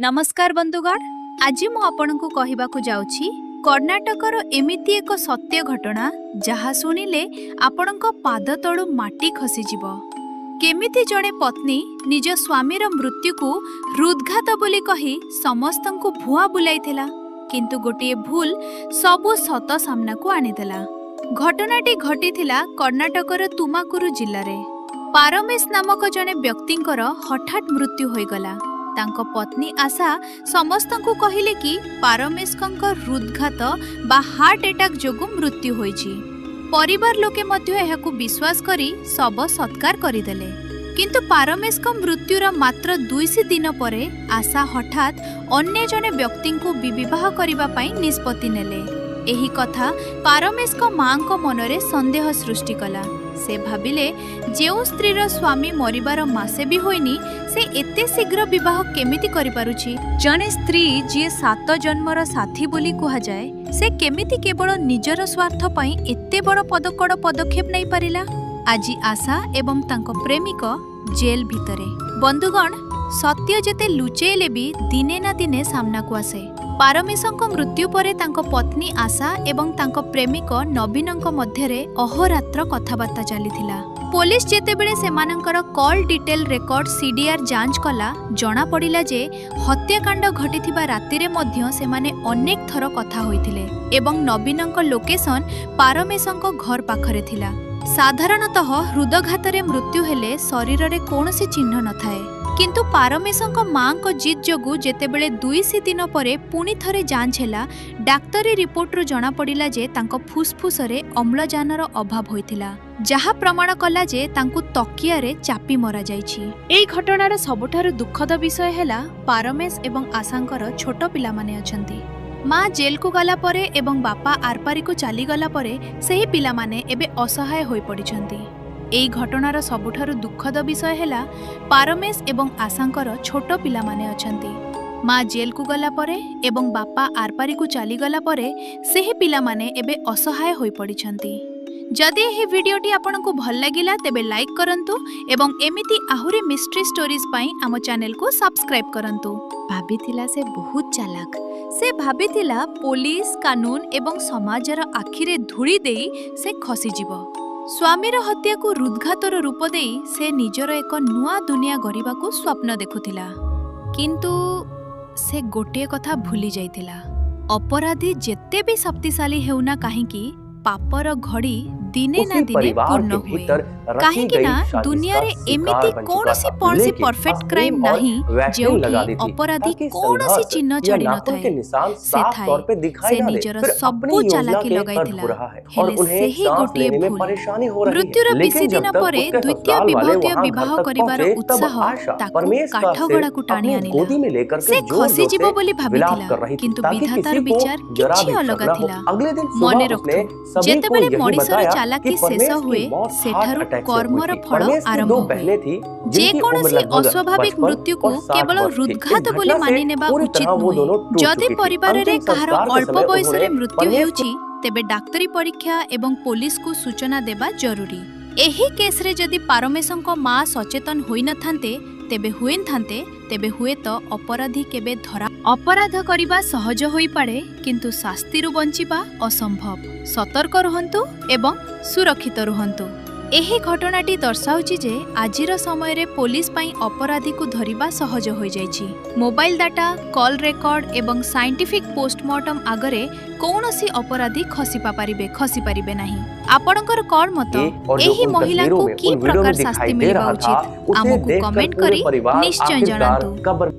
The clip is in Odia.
ନମସ୍କାର ବନ୍ଧୁଗଣ, ଆଜି ମୁଁ ଆପଣଙ୍କୁ କହିବାକୁ ଯାଉଛି କର୍ଣ୍ଣାଟକର ଏମିତି ଏକ ସତ୍ୟ ଘଟଣା, ଯାହା ଶୁଣିଲେ ଆପଣଙ୍କ ପାଦ ତଳୁ ମାଟି ଖସିଯିବ। କେମିତି ଜଣେ ପତ୍ନୀ ନିଜ ସ୍ୱାମୀର ମୃତ୍ୟୁକୁ ହୃଦଘାତ ବୋଲି କହି ସମସ୍ତଙ୍କୁ ଭୁଆଁ ବୁଲାଇଥିଲା, କିନ୍ତୁ ଗୋଟିଏ ଭୁଲ ସବୁ ସତ ସାମ୍ନାକୁ ଆଣିଦେଲା। ଘଟଣାଟି ଘଟିଥିଲା କର୍ଣ୍ଣାଟକର ତୁମାକୁରୁ ଜିଲ୍ଲାରେ। ପାରମେଶ ନାମକ ଜଣେ ବ୍ୟକ୍ତିଙ୍କର ହଠାତ୍ ମୃତ୍ୟୁ ହୋଇଗଲା। ତାଙ୍କ ପତ୍ନୀ ଆଶା ସମସ୍ତଙ୍କୁ କହିଲେ କି ପାରମେଶଙ୍କ ହୃଦଘାତ ବା ହାର୍ଟ ଆଟାକ୍ ଯୋଗୁଁ ମୃତ୍ୟୁ ହୋଇଛି। ପରିବାର ଲୋକେ ମଧ୍ୟ ଏହାକୁ ବିଶ୍ୱାସ କରି ଶବ ସତ୍କାର କରିଦେଲେ। କିନ୍ତୁ ପାରମେଶଙ୍କ ମୃତ୍ୟୁର ମାତ୍ର 2 ଦିନ ପରେ ଆଶା ହଠାତ୍ ଅନ୍ୟ ଜଣେ ବ୍ୟକ୍ତିଙ୍କୁ ବିବାହ କରିବା ପାଇଁ ନିଷ୍ପତ୍ତି ନେଲେ। ଏହି କଥା ପାରମେଶଙ୍କ ମାଙ୍କ ମନରେ ସନ୍ଦେହ ସୃଷ୍ଟି କଲା। ସେ ଭାବିଲେ, ଯେଉଁ ସ୍ତ୍ରୀର ସ୍ୱାମୀ ମରିବାର ମାସେ ବି ହୋଇନି, ସେ ଏତେ ଶୀଘ୍ର ବିବାହ କେମିତି କରିପାରୁଛି? ଜଣେ ସ୍ତ୍ରୀ ଯିଏ ସାତ ଜନ୍ମର ସାଥୀ ବୋଲି କୁହାଯାଏ, ସେ କେମିତି କେବଳ ନିଜର ସ୍ୱାର୍ଥ ପାଇଁ ଏତେ ବଡ଼ ପଦକଡ଼ ପଦକ୍ଷେପ ନେଇପାରିଲା? ଆଜି ଆଶା ଏବଂ ତାଙ୍କ ପ୍ରେମିକ ଜେଲ୍ ଭିତରେ। ବନ୍ଧୁଗଣ, ସତ୍ୟ ଯେତେ ଲୁଚେଇଲେ ବି ଦିନେ ନା ଦିନେ ସାମ୍ନାକୁ ଆସେ। ପାରମେଶଙ୍କ ମୃତ୍ୟୁ ପରେ ତାଙ୍କ ପତ୍ନୀ ଆଶା ଏବଂ ତାଙ୍କ ପ୍ରେମିକ ନବୀନଙ୍କ ମଧ୍ୟରେ ଅହୋରାତ୍ର କଥାବାର୍ତ୍ତା ଚାଲିଥିଲା। ପୋଲିସ ଯେତେବେଳେ ସେମାନଙ୍କର କଲ୍ ଡିଟେଲ୍ ରେକର୍ଡ, ସିଡିଆର୍ ଯାଞ୍ଚ କଲା, ଜଣାପଡ଼ିଲା ଯେ ହତ୍ୟାକାଣ୍ଡ ଘଟିଥିବା ରାତିରେ ମଧ୍ୟ ସେମାନେ ଅନେକ ଥର କଥା ହୋଇଥିଲେ ଏବଂ ନବୀନଙ୍କ ଲୋକେସନ ପାରମେଶଙ୍କ ଘର ପାଖରେ ଥିଲା। ସାଧାରଣତଃ ହୃଦଘାତରେ ମୃତ୍ୟୁ ହେଲେ ଶରୀରରେ କୌଣସି ଚିହ୍ନ ନଥାଏ। କିନ୍ତୁ ପାରମେଶଙ୍କ ମାଙ୍କ ଜିଦ୍ ଯୋଗୁଁ ଯେତେବେଳେ 2 ଦିନ ପରେ ପୁଣି ଥରେ ଯାଞ୍ଚ ହେଲା, ଡାକ୍ତରୀ ରିପୋର୍ଟରୁ ଜଣାପଡ଼ିଲା ଯେ ତାଙ୍କ ଫୁସ୍ଫୁସରେ ଅମ୍ଳଜାନର ଅଭାବ ହୋଇଥିଲା, ଯାହା ପ୍ରମାଣ କଲା ଯେ ତାଙ୍କୁ ତକିଆରେ ଚାପି ମରାଯାଇଛି। ଏହି ଘଟଣାର ସବୁଠାରୁ ଦୁଃଖଦ ବିଷୟ ହେଲା, ପାରମେଶ ଏବଂ ଆଶାଙ୍କର ଛୋଟ ପିଲାମାନେ ଅଛନ୍ତି। ମା ଜେଲକୁ ଗଲା ପରେ ଏବଂ ବାପା ଆରପାରିକୁ ଚାଲିଗଲା ପରେ ସେହି ପିଲାମାନେ ଏବେ ଅସହାୟ ହୋଇପଡ଼ିଛନ୍ତି। ଏହି ଘଟଣାର ସବୁଠାରୁ ଦୁଃଖଦ ବିଷୟ ହେଲା, ପାରମେଶ ଏବଂ ଆଶାଙ୍କର ଛୋଟ ପିଲାମାନେ ଅଛନ୍ତି। ମା ଜେଲକୁ ଗଲା ପରେ ଏବଂ ବାପା ଆରପାରିକୁ ଚାଲିଗଲା ପରେ ସେହି ପିଲାମାନେ ଏବେ ଅସହାୟ ହୋଇପଡ଼ିଛନ୍ତି। ଯଦି ଏହି ଭିଡ଼ିଓଟି ଆପଣଙ୍କୁ ଭଲ ଲାଗିଲା, ତେବେ ଲାଇକ୍ କରନ୍ତୁ ଏବଂ ଏମିତି ଆହୁରି ମିଷ୍ଟ୍ରି ଷ୍ଟୋରିଜ୍ ପାଇଁ ଆମ ଚ୍ୟାନେଲକୁ ସବସ୍କ୍ରାଇବ୍ କରନ୍ତୁ। ଭାବିଥିଲା ସେ ବହୁତ ଚାଲାକ। ସେ ଭାବିଥିଲା ପୋଲିସ, କାନୁନ ଏବଂ ସମାଜର ଆଖିରେ ଧୂଳି ଦେଇ ସେ ଖସିଯିବ। ସ୍ୱାମୀର ହତ୍ୟାକୁ ହୃଦଘାତର ରୂପ ଦେଇ ସେ ନିଜର ଏକ ନୂଆ ଦୁନିଆ ଗଢ଼ିବାକୁ ସ୍ୱପ୍ନ ଦେଖୁଥିଲା। କିନ୍ତୁ ସେ ଗୋଟିଏ କଥା ଭୁଲି ଯାଇଥିଲା, ଅପରାଧୀ ଯେତେ ବି ଶକ୍ତିଶାଳୀ ହେଉନା କାହିଁକି, ପାପର ଘଡ଼ି ଦିନେ ନା उसी ଦିନେ परिवार ପୂର୍ଣ୍ଣ के ହୁଏ। भीतर रची କାହିଁକି गई ନା साजिश का ଦୁନିଆରେ ଏମିତି शिकार बन चुका କୌଣସି था, କୌଣସି लेकिन ପରଫେକ୍ଟ आइसक्रीम କ୍ରାଇମ୍ और ନାହିଁ वैसलीन ଯେଉଁଠି लगा दी थी ଅପରାଧୀ ताकि କୌଣସି संघर्ष ଚିହ୍ନ या ଛାଡ଼ି नाखून ନଥାଏ। के निशान ସେ साफ ଥାଏ तौर पे दिखाई ସେ ना दे। ନିଜର फिर ସବୁ अपनी योजना ଚାଲାକି के कर ଲଗାଇଥିଲା, हो रहा है और ହେଲେ उन्हें ସେହି सांस ଗୋଟିଏ लेने में ଭୁଲ, परेशानी हो रही है। ମୃତ୍ୟୁର लेकिन ବେଶୀ जब ଦିନ तक ପରେ उसके ଦ୍ୱିତୀୟ ससुराल वाले ବିବାହ वहां घर ବିବାହ तक କରିବାର पहुंचे, तब ଉତ୍ସାହ आशा ତାକୁ परमेश का सिर କାଠଗଡ଼ାକୁ ଟାଣି अपनी ଆଣିଲା। गोदी में लेकर ସେ के जोर जोर ଖସିଯିବ से ବୋଲି विलाप ଭାବିଥିଲା, कर रही थी କିନ୍ତୁ ताकि ବିଧାତାର किसी को ବିଚାର जरा କିଛି भी शक ଅଲଗା न हो। ଥିଲା। अगले दिन ମନେ सुबह उसने ରଖନ୍ତୁ, सभी को ଯେତେବେଳେ यही ମଣିଷର बताया कि ଚାଲାକି ଶେଷ परमेश की ହୁଏ, मौत हार्ट ସେଠାରୁ अटैक से हुई କର୍ମର थी। ଫଳ परमेश की ଆରମ୍ଭ दो ହୁଏ। बहनें थी जिनकी उम्र ଯେକୌଣସି लगभग ଅସ୍ୱାଭାବିକ 55 ମୃତ୍ୟୁକୁ और 60 କେବଳ वर्ष थी। इस ହୃଦଘାତ ବୋଲି घटना से ମାନିନେବା पूरी ଉଚିତ तरह वो ନୁହେଁ। दोनों टूट ଯଦି चुकी थी। ପରିବାରରେ अंतिम କାହାର संस्कार के ଅଳ୍ପ समय ବୟସରେ उन्होंने ମୃତ୍ୟୁ परमेश ହେଉଛି, ତେବେ ଡାକ୍ତରୀ ପରୀକ୍ଷା ଏବଂ ପୋଲିସକୁ ସୂଚନା ଦେବା ଜରୁରୀ। ଏହି କେସ୍ରେ ଯଦି ପାରମେଶଙ୍କ ମା ସଚେତନ ହୋଇନଥାନ୍ତେ, ତେବେ ହୁଏତ ଅପରାଧୀ କେବେ ଧରା। ଅପରାଧ କରିବା ସହଜ ହୋଇପାରେ, କିନ୍ତୁ ଶାସ୍ତିରୁ ବଞ୍ଚିବା ଅସମ୍ଭବ। ସତର୍କ ରୁହନ୍ତୁ ଏବଂ ସୁରକ୍ଷିତ ରୁହନ୍ତୁ। ଏହି ଘଟଣାଟି ଦର୍ଶାଉଛି ଯେ ଆଜିର ସମୟରେ ପୋଲିସ ପାଇଁ ଅପରାଧୀକୁ ଧରିବା ସହଜ ହୋଇଯାଇଛି। ମୋବାଇଲ ଡାଟା, କଲ୍ ରେକର୍ଡ ଏବଂ ସାଇଣ୍ଟିଫିକ୍ ପୋଷ୍ଟମର୍ଟମ ଆଗରେ କୌଣସି ଅପରାଧୀ ଖସିପାରିବେ ନାହିଁ। ଆପଣଙ୍କର କ'ଣ ମତ? और जो ଏହି उन तस्वीरों ମହିଳାଙ୍କୁ में କି उन वीडियो ପ୍ରକାର में ଶାସ୍ତି दिखाई दे ମିଳିବା रहा था, ଉଚିତ? उसे ଆମକୁ देखकर କମେଣ୍ଟ पूरे କରି परिवार ନିଶ୍ଚୟ आखिरकार ଜଣାନ୍ତୁ। कब्र